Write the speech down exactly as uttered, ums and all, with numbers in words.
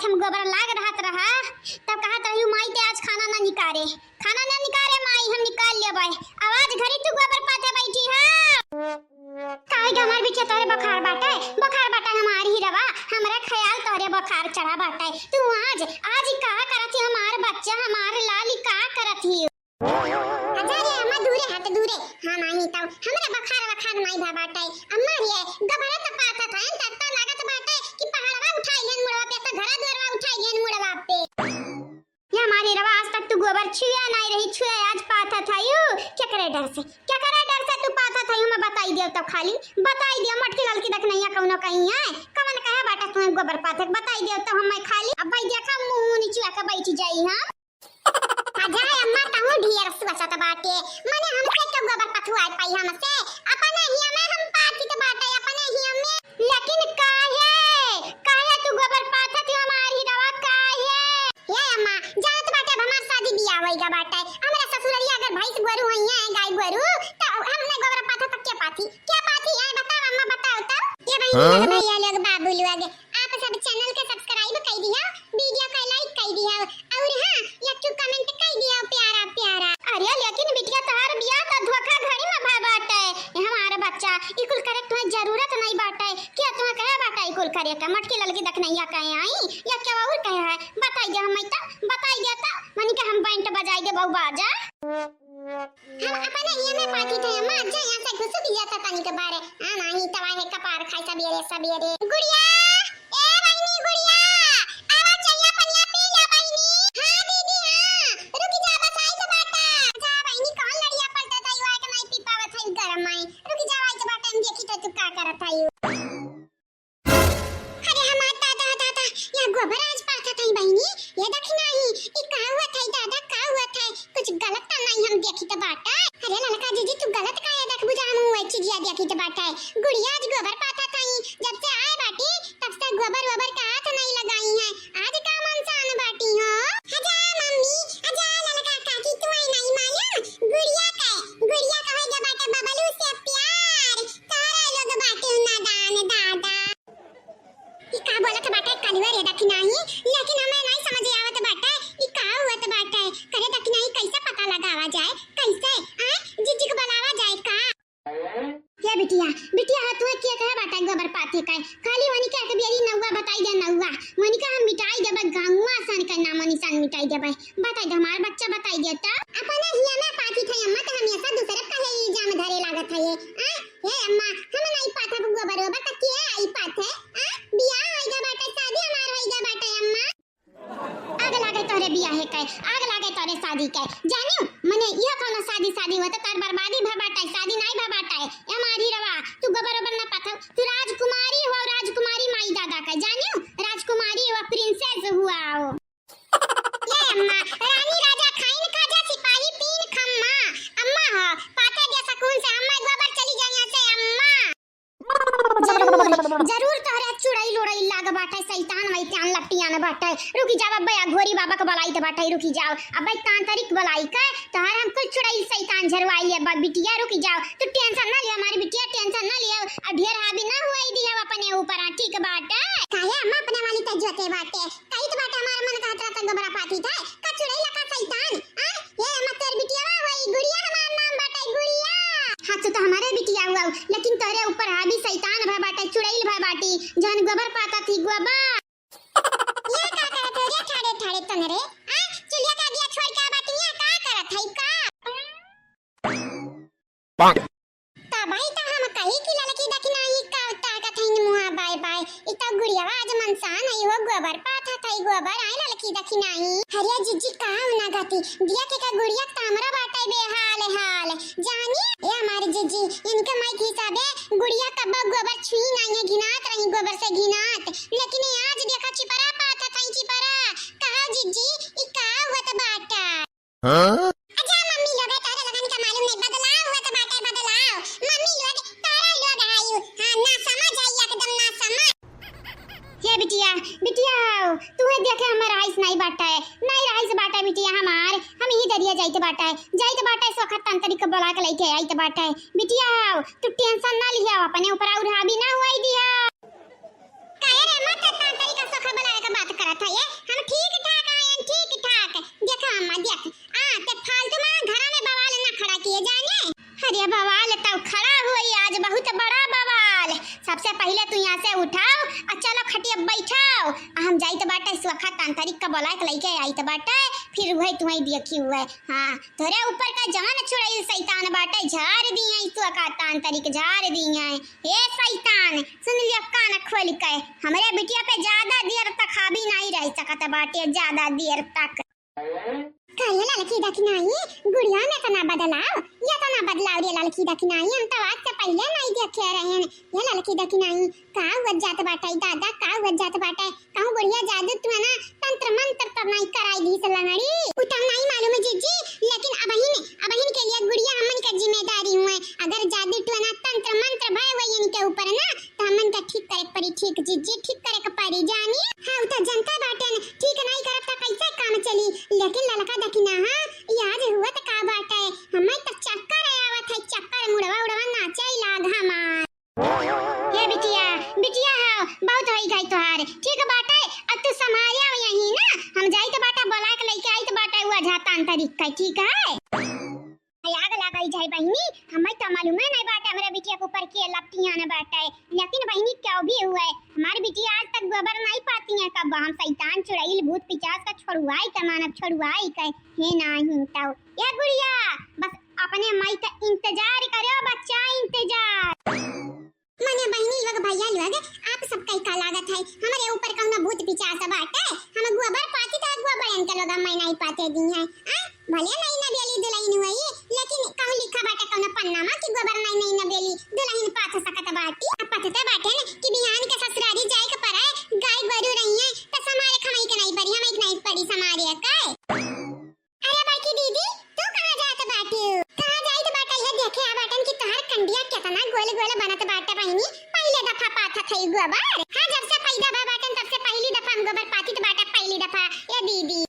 हम गोबर लाग रहत रहा, तब कहत रही, "माई ते आज खाना ना निकारे, खाना ना निकारे माई, हम निकाल लेबै।" अब आज घरी तू गोबर पाथे बैठी है। काहे के हमार बिटिया तोहरे बुखार बाटे, बुखार बाटे हमार हीरवा, हमरे ख्याल तोहरे बुखार चढ़ा बाटे। तू आज, आज ई का करत ही हमार बच्चा, हमार लाल ई का करत ही? अच्छा रे अम्मा, दूरे हट, दूरे। हाँ माई, तब हमरा बखार वखार नाई भा बाटे। अम्मा रे, गबरे त पाथत हन, त, त लागत बाटे कि पहाड़वा उठाई लेन मुड़वा पे, त घरा दुआरवा उठाई लेन मुड़वा पे। ये हमार हीरवा, आज तक तू गोबर छुए नाई रही, छुए आज पाथत हयू। केकरे डर से, केकरे डर से तू पाथत हयू? मैं बताई देव तब खाली, बताई देव, मटकी ललकी देखनैया कौनो कहीं है, कवन कहे बाटे तुम्हें गोबर पाथत, बताई देव तब हम मैं खाली। अब भाई देखा मुँह निचुआ के बैठ जाई हम। अच्छा है अम्मा, तहूँ ढेर सोचत बाटे, मने हमसे क्यों गोबर पथुआए पाई हमसे? अपने हिया में हम पाथित बाटे, अपने हिया में। लेकिन काहे, काहे तू गोबर पाथत हो हमार हीरवा, काहे? हे अम्मा, जानत बाटे अब हमार शादी बियाह होइगा बाटे, हमरा ससुररिया अगर भैंस गोरू होइहैं, गाय गोरू, त हम नहीं गोबर पाथत त के पाथी, के पाथी? आए बताओ अम्मा, बताओ तो। ये बहनी लोग, भैया लोग, बाबू लोग, आप सब channel के subscribe कर दिया, video का like कर दिया, और हाँ, एक ठो comment कर दिया प्यारा प्यारा। अरे लेकिन बिटिया तोहार बियाह त धोखाधड़ी में भा बाटे। ए हमार बच्चा, ई कुल करे के तुम्हें जरूरत नहीं बाटे। क्या तुम्हें कहे बाटे ई कुल करे के? मटकी ललकी देखनैया कहे आई, या क्या और कहे है? बताई दे हम त, बताई दे त, मनी के हम बैंड बजाई दे बहु बाजा। हम अपने हिया में पाथी थे अम्मा, जा यहाँ से घुसुक जाता तनी के बारे। हाँ, नाही तवा है कपार खाई सबेरे सबेरे। गुड़िया, ए बहिनी गुड़िया, आवा चैया पनिया पी जा बहिनी। हाँ दीदी, हाँ, रुक जा, बस आई तो बाटा। जा बहिनी, कौन लड़िया पलटत है, वाई के नहीं पी पावत है गरम आई। रुक जा, आई तो बाटा, हम देखी तो तू का करत है। अरे हमार दादा, दादा, यहाँ गोबर आज पाथत हई बहिनी, ये देखी नाही, ई का हुआ था दादा, का हुआ था? कुछ गलत तो नहीं हम देखी तो बाटा। अरे ललका जीजी, तू गलत का ये देख बुझा, हम वही चीजिया देखी तो बाटा। गुड़िया आज गोबर पाथत हई, जब से आए बाटी, तब से गोबर वोबर का हाथ नहीं लगाई है। आज का मनसान बाटी हो? आजा मम्मी, आजा ललका काकी, तू आई नहीं मालूम? गुड़िया का, गुड़िया का होइगा बाटा बबलू से प्यार। तोहरा लोग बाटे नादान दादा। ई का बोलत बाटे कलुआ रे दखिनाही, लेकिन हमें नहीं समझ आवत बाटे, ई का हुअत बाटे। करे दखिनाही, कैसे पता लगावा जाए, कैसे? आय, जीजी को बुलावा जाए का? हे बिटिया, बिटिया, हाँ, तुहे के कहे बाटे गोबर पाथे का? खाली वनिका एक बेरी नौवा बताई दे, नौवा। वनिका हम मिटाई देबे, गंगवा सन का नामो निशान मिटाई देबे। बताई दे, हमार बच्चा बताई दे त। अपने हिया में पाथी थे अम्मा, त हमेशा दूसरे कहे इल्जाम धरे लागत है ये। आ? हे अम्मा, हम नहीं पाथब गोबर ओबर, त के आई पाथे? आ? बियाह होइगा बाटे, शादी हमार होइगा बाटे अम्मा। आग लागे तोरे बियाहे के, आग लागे तोरे शादी के। जानियो, मने यह कौनो शादी, शादी हुआ त तार बर्बादी भा बाटे, शादी नहीं भा बाटे। ए हमार हीरवा, तू गोबर ओबर ना पाथब, तू राजकुमारी हो, राजकुमारी माई दादा का। जानियो, राजकुमारी हो, princess हुआ हो। ए अम्मा, रानी राजा खाइन खाजा, सिपाही पीन खम्मा। अम्मा हो, पाथे दे सकून से, अम्मा गोबर चली जाए यहाँ से, अम्मा। जरूर, जरूर तोहरे चुड़ैल उड़ैल लाग बाटे, शैतान वैतान लपटियान बाटे। रुकी जाओ, अब्बे अघोरी बाबा के बुलाइत बाटे, रुकी जाओ। अब्बे तांत्रिक बुलाई के, तोहरे हम कुल चुड़ैल शैतान झरवाई ले, अब्बे बिटिया रुकी जाओ। तू tension ना लिया, हमारी बिटिया tension ना लिया, आ ढेर हावी ना हुआई दिया अपने ऊपर, हाँ, ठीक बाटे। काहे अम्मा अपने वाली तजुआ के बाटे? कहित बाटे हमार मन कहत रहत गोबरा पाथी थे, का चुड़ैल का शैतान, आ? ये अम्मा तोर बिटिया होई, गुड़िया हमार नाम बाटे, गुड़िया। हाँ, तू तो हमारे बिटिया हुआ, लेकिन तोरे ऊपर हावी शैतान भा बाटे, चुड़ैल भा बाटी, जहन गोबर पाथत ही गोबर। ये का करत है रे ठाड़े ठाड़े तोहरे, आ? चुलिया का दिया छोड़ के बाटी, ये का करत है का? तबही त हम कही कि ललकी दखिनाही का ताकत है मुहा बाय बाय। ई त गुड़ियावा आज मनसान है, हो गोबर पाथत है, गोबर आए ललकी दखिनाही। अरे जिज्जी का ना गति, दिया के का गुड़िया त हमरा बाटे बेहाल हाल। जानी, ए हमारे जिज्जी, इनके माई के हिसाबे गुड़िया कब्बो गोबर छुई नहीं है, घिनात रही गोबर से घिनात। लेकिन ये आज देखा चिपरा पाथत है, चिपरा। कहा जिज्जी, ई का हुआ त बाटा? हाँ? अच्छा मम्मी लोग है, तोहरे लोगन का मालूम नहीं, बदलाव हुआ त बाटे बदलाव। मम्मी लोग, तोहरा लोग आयु, हाँ, ना समझ आई, एकदम ना समझ। हे बिटिया, बिटिया हो, तुहे देखे हमें राइस नहीं बाटे, नहीं राइस बाटे बिटिया हमार, हम ही दरिया जाइत बाटे, जाइत बाटे सोखा तांत्रिक बुला के लेके आइत बाटे। बिटिया हो, तू tension ना लिया, अपने ऊपर और हावी ना हुआई दिया। काहे रे माँ, ते तांत्रिक सोखा बुलावे के बात करत है? हम जाइत बाटे, सुअखा तांत्रिक का बोलाइ के लइके आइत बाटे, फिर उहइ तुहइ देखी हुए। हाँ, तोरे ऊपर का जवन चुड़ैल सैतान बाटे, झार दिहइँ, सुअखा तांत्रिक झार दिहइँ। ए सैतान, सुन लियो कान खोलि के, हमरे बिटिया पे ज्यादा देर तक हावी नाहीं रहि सकत बाटे, ज्यादा देर तक। का ये ललकी दखिनाई, गुड़िया में एतना बदलाव, ये एतना बदलाव रे ललकी दखिनाई, हम तो आज से पहिले नाहीं देखे रहेन। ये ललकी दखिनाई, का हुअत जात बाटे दादा, का हुअत जात बाटे? कहूँ गुड़िया जादू टोना तंत्र मंत्र तो नाहीं कराइ दीस लंगड़ी? उ तो नाहीं मालूम है जीजी, लेकिन अबहिन, अबहिन के लिए गुड़िया हमन के जिम्मेदारी हुए। अगर जादू टोना तंत्र मंत्र भय हुए इनके ऊपर ना, त हमन का ठीक करे के पड़ी, ठीक जीजी, ठीक करे के पड़ी जानी। हाँ, उ त जनता बाटेन, ठीक नाहीं करब त कैसे काम चली? लेकिन ललका दखिना, हाँ, ई आज हुअत का बाटे? हमें त चक्कर आवत है, चक्कर, मुड़वा उड़वा नाचे लाग हमार। हे बिटिया, बिटिया हो, बहुत होई गई तोहार, ठीक बाटे, अब तू संभालिया यहीं ना, हम जाइत बाटे बोलाइ के लइके आइत बाटे, उ अझा तांत्रिक का, ठीक है? आग लगाई जाए बहिनी, हमें तो मालूमे नहीं बाटे हमरे बिटिया के ऊपर के लपटियान बाटे। लेकिन बहिनी, क्यों भी हुए, हमार बिटिया आज तक गोबर नहीं पाती है। कब हम सैतान चुड़ैल भूत पिचास का छोड़ुआई के मानब, छोड़ुआई के। हे नहीं तो, ए गुड़िया, बस अपने माई का इंतजार करो बच्चा, इंतजार। मने बहिनी लोग, भैया लोग, आप सब कई का लागत है, हमरे ऊपर कौनो भूत पिचास बाटे? हम गोबर पाती त गोबर इनके लोग मैं नहीं पाते दी है। आ, भले नहीं नबेली दुल्हन हुई, लेकिन कहूँ लिखा बाटे कौनो पन्ना मा कि गोबर नहीं, नहीं नबेली दुल्हन पाथ सकत बाटी। अब पथते बाटे न कि बिहान के ससुरारी जाए के पड़े, गाय गोरू रही है, त समारे खमाई के नहीं पड़ी, हमें के नहीं पड़ी समारे के। अरे बड़की दीदी, तू कहाँ जात बाटू? कहाँ जाइत बाटे? ये देखे आ बाटन कि तोहार कंडिया केतना गोल गोल बनत बाटे बहिनी। पहिले दफा पाथत है गोबर। हाँ, जब से पैदा भा बाटन, तब से पहली दफा हम गोबर पाथित बाटे, पहली दफा। ए दीदी।